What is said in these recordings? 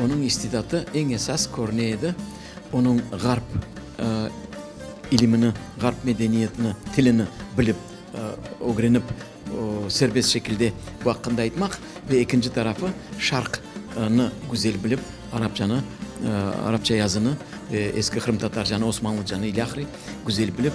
Onıñ istidatı eñ esas körüne edi onıñ ğarp ilimini, ğarp medeniyetini, tilini bilip, ögrenip, serbest şekilde bu aqqında aytmaq ve ekinci tarafı şarqnı güzel bilip, arapçanı, arapça yazını ve eski qırımtatarcanı, osmanlıcanı ilâhre güzel bilip.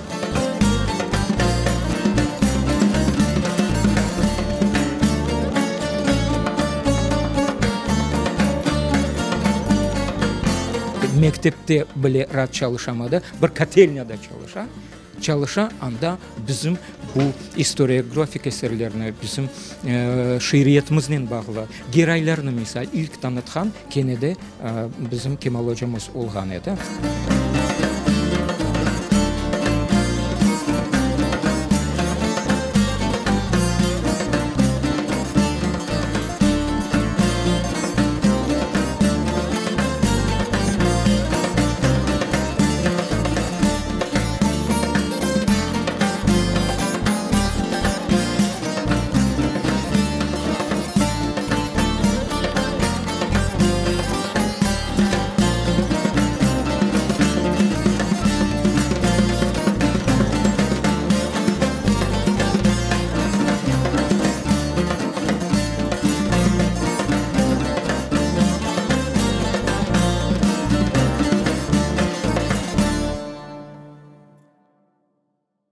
Mektepte bile raat çalışamadı, bir kotelnâda çalışa. Çalışa, anda bizim bu istoriografik eserlerni, bizim şiiriyetimiznen bağlı Geraylarnı, misal, ilk tanıtqan kene de bizim Kemal ocamız olğan edi.